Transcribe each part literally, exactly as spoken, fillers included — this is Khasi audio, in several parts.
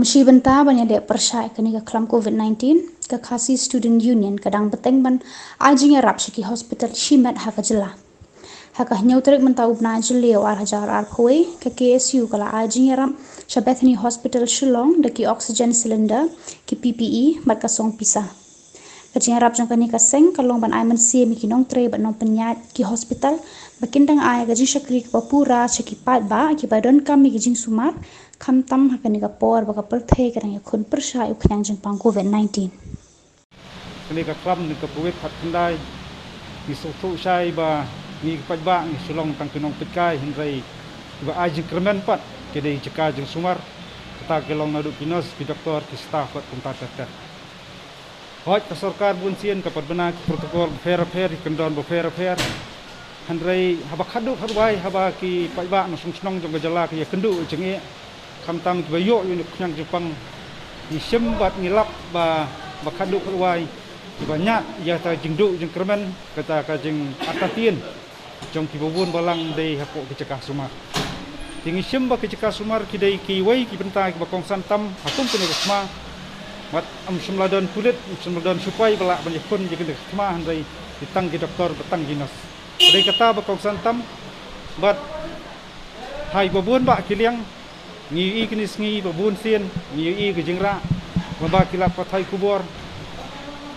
Shi bynta ban ïadei pyrshah ïa kane ka khlam covid nineteen, ka Khasi Student Union ka dang bteng ban ai jingïarap sha ki hospital shimet ha ka jylla. Ha ka hynñiew tarik mynta u bnai Jylliew ar hajar arphew wei, ka K S U ka la ai jingïarap sha Bethany Hospital Shillong da ki oxygen cylinder, ki P P E bad ka song pisa. Ka jingïarap jong kane ka seng ka long ban ai mynsiem ïa ki nongtrei bad nongpynïaid ki hospital ba kin dang ai ka jingshakri kaba pura sha ki paidbah kiba donkam ïa ki jingsumar, khamtam ha kane ka por ba ka pyrthei ka dang ïakhun pyrshah ïa u khñiang jingpang covid nineteen. Kane ka khlam ne ka covid khatkhyndai, ngi sngewthuh shai ba ngi ki paidbah ngi shu long tang ki nongpeitkai, hynrei kiba ai jingkyrmen pat ki dei jaka jingsumar. Kata ki long naduh ki nurse, ki doktor, ki staff bad kumta ter ter. Hooid, ka sorkar bunsien ka pat bna ki protocol bapher bapher, ki kyndon bapher bapher. Hynrei haba khadduh khadwai, haba ki paidbah nongshong shnong jong ka jylla ki ïakynduh jingeh, khamtam kiba ïoh ïa une u khñiang jingpang, ngi shim bad ngi lap ba, ba khadduh khadwai kiba ñiah ïa kata jingduh jingkyrmen, kata ka jingartatien jong kiba bun balang dei hapoh ki jaka sumar. Te ngi shim ba ki jaka sumar ki dei kiwei ki bynta kiba kongsan tam ha kum kane ka thma. Bad ym shym la don pulit, ym shym la don sipai ba lah ban ïakhun ïa kane ka thma, hynrei ki tang ki doktor bad tang ki nurse. Dei kata ba kongsan tam. Bad ha kiba bun bah ki liang, ngi ïohi kine ki sngi ba bunsien ngi ïohi ka jingrah, ba, ba ki lad pathai khubor,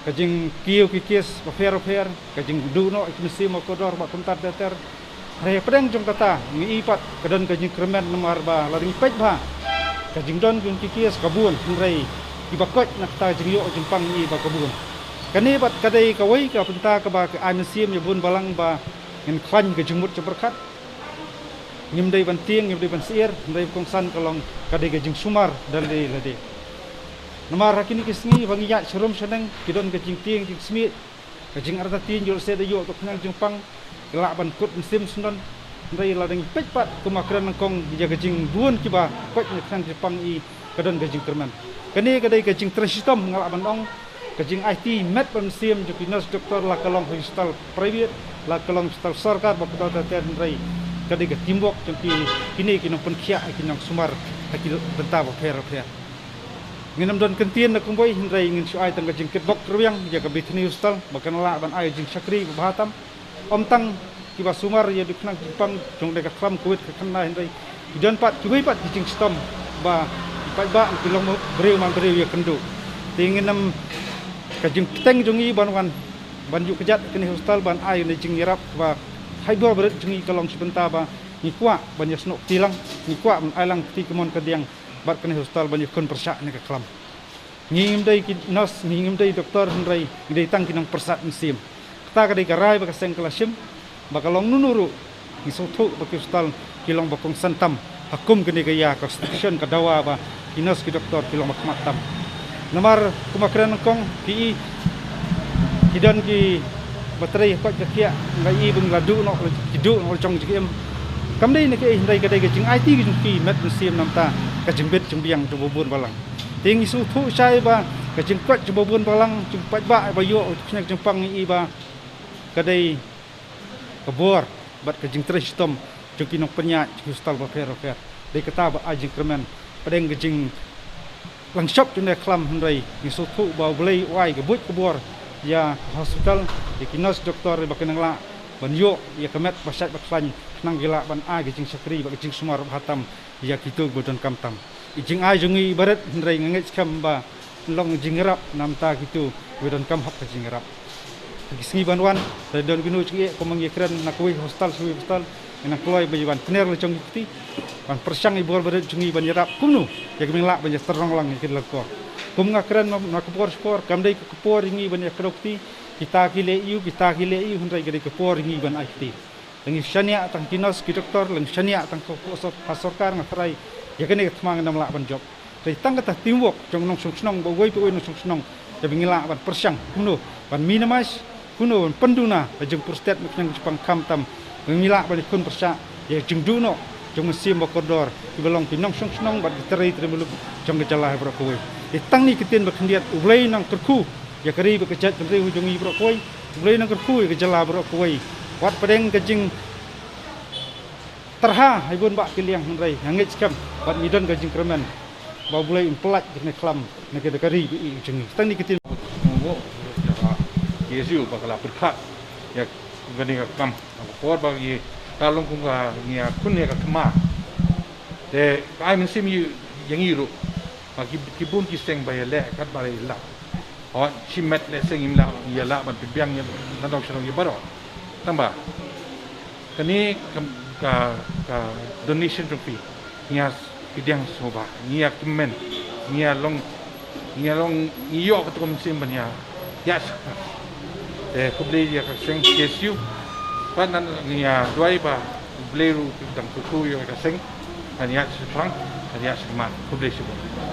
ka jingkiew ki kes bapher bapher, ka jingduh noh ïa ki mynsiem bakordor bad kumta ter ter. Hynrei hapdeng jong kata ngi ïohi pat ka don ka jingkyrmen, namar ba lada ngi peit bha, ka jingdon jong ki kes ka bun, hynrei kiba koit na kata ka jingïoh jingpang ngi ïohi ba ka bun. Kane pat ka dei kawei ka bynta kaba ka ai mynsiem ïa bun balang ba ngin khlaiñ ka jingmut jingpyrkhat. Ngim dei ban tieng, ngim dei ban syiar, hynrei ba kongsan ka long ka dei ka jingsumar da lade lade. Namar ha kine ki sngi ba ngi ïaid sharum shaneng, ki don ka jingtieng jingsmiej, ka jingartatien, ïoh lehse da ïoh ka khñiang jingpang, ki lah ban kut mynsiem syndon. Hynrei lada ngi peit pat kum nga kren nyngkong, ïa ka jingbun kiba koit na ka khñiang jingpang i ka don ka jingkyrmen. Kane ka dei ka jingtrei shitom, nga lah ban ong, ka jingaiti met bad mynsiem jong ki nurse doktor, la ka long ha hospital private, la ka long hospital sorkar, bad kumta ter ter, hynrei ka dei ka teamwork jong ki, kine ki nongpynkhiah, ki nongsumar ha ki bynta bapher bapher. Ngin ym don kyntien na kumwei, hynrei ngin shu ai tang ka jingkitbok kyrwiang ïa ka Bethany Hospital ba kan lah ban ai jingshakri ba bha tam. Ym tang kiba sumar ïa u khñiang jingpang jong kane ka khlam covid khatkhyndai, hynrei ki don pat kiwei pat ki jingshitom ba ki paidbah ki long briew man briew ïakynduh. Te ngin ym, ka jingpyrshang jong ngi ban wan ban ïuh kjat kane hospital ban ai ne jingïarap ba ha i bor barit jong ngi ka long shi bynta ba ngi kwah ban ïasnoh kti lang, ngi kwah ban ai lang kti kamon kadiang bad kane hospital ban ïakhun pyrshah ne ka khlam. Ngi ngim dei ki nurse, ngi ngim dei doktor, hynrei ngi dei tang ki nongpyrsad mynsiem. Kata ka dei ka rai ba ka seng ka la shim, ba ka long nunu ruh, ngi sngewthuh ba ki hospital ki long ba kongsan tam ha kum kane ka ïa ka constitution ka dawa ba ki nurse ki doktor ki long ba khmat tam. Namar kum nga kren nyngkong, phi i, ki don kiba trei ha koit ka khiah, nga i ba ngi la duh noh, ki duh noh la jong jingim. Kam dei na kiei, hynrei ka dei ka jingaiti ka jong ki met mynsiem namar ka jingbit jingbiang jong u bun balang. Te ngi sngewthuh shai ba ka jingkoit jong u bun balang, jong u paidbah ba ïoh u khñiang jingpang, ngi i ba ka dei ka bor bad ka jingtrei shitom jong ki nongpynïaid jong ki hospital bapher bapher. Dei kata ba ai jingkyrmen. Pdeng ka jinglang shop jong ne khlam, hynrei ngi sngewthuh ba U Blei u ai ka buit ka bor ïa ka hospital, ïa ki nurse doktor ba kin nang lah ban ïoh ïa ka met ba shait ba khlaiñ, khnang ki lah ban ai ka jingshakri bad ka jingsumar ba bha tam ïa kito ba donkam tam. I jingai jong ngi barit, hynrei nga ngeit skhem ba long jingïarap namar kito ba donkam hok ka jingïarap. Ki sngi ban wan, da don kino jingeh, kumba ngi kren na kawei hospital sha kawei hospital, ngi nang kloi ba ïa ban pynïar la jong ki kti, ban pyrshang i bor barit jong ngi ban ïarap kumno ïa ka mih lah ban ïa tyrong lang ïa ki lyngkor. Kum nga kren na ka por sha ka por, kam dei ka por ïa ngi ban ïa kdew kti, kita ki leh ïa u, kita ki leh ïa u, hynrei ka dei ka por ïa ngi ban ai kti. Lada ngi shaniah tang ki nurse ki doktor, lada ngi shaniah tang ka, ka sor-, ka sorkar, nga tharai ïa kane ka thma ngin ym lah ban jop. Te tang kata teamwork jong nongshong shnong, ba uwei pa uwei nongshong shnong, te ba ngi lah ban pyrshang kumno ban minimize, kumno ban pynduna ka jingpur stet na ka khñiang jingpang, khamtam ba ngi lah ban ïakhun pyrshah ïa ka jingduh noh jong mynsiem ba kordor kiba long ki nongshong shnong bad ki trai trai muluk jong ka jylla baroh kawei. Te tang kine ki ktien ba khyndiat, U Blei un nang kyrkhu ïa ka ri bad ka jaitbynriew jong ngi baroh kawei. U Blei un nang kyrkhu ïa ka jylla baroh kawei. Wat pdeng ka jingtyrha ha i bun bah ki liang, hynrei nga ngeit skhem bad ngi don ka jingkyrmen. Ba U Blei un pyllait kane ka khlam na ka da ka ri ba i jong ngi. Tang ni ka tin. Mo mo ya ka K S U ba ka la pyrkhat ya kane ka kam. Ka por ba ngi ka long kum ka ngi ya khun ya ka thma. Te ka ai mynsiem ïa ngi ruh. Ba ki ki bun ki seng ba ïaleh kat ba ïaleh. Hot shimet leh seng im lah ïa lah ban pynbiang ïa la dong shalong ïa baroh. Tang ba kane ka ka donation jong phi ngi ïa pdiang sngewbha, ngi ïa kmen, ngi ïa long ngi ïa long ngi ïoh ka tukum sim ban ïa ïa shakar. Te khublei ïa ka seng K S U. Pat nan ngi ïa duwai ba U Blei ruh dang khublei ïa ka seng. Kan ïa shaphrang, kan ïa shakmat. Khublei shibun.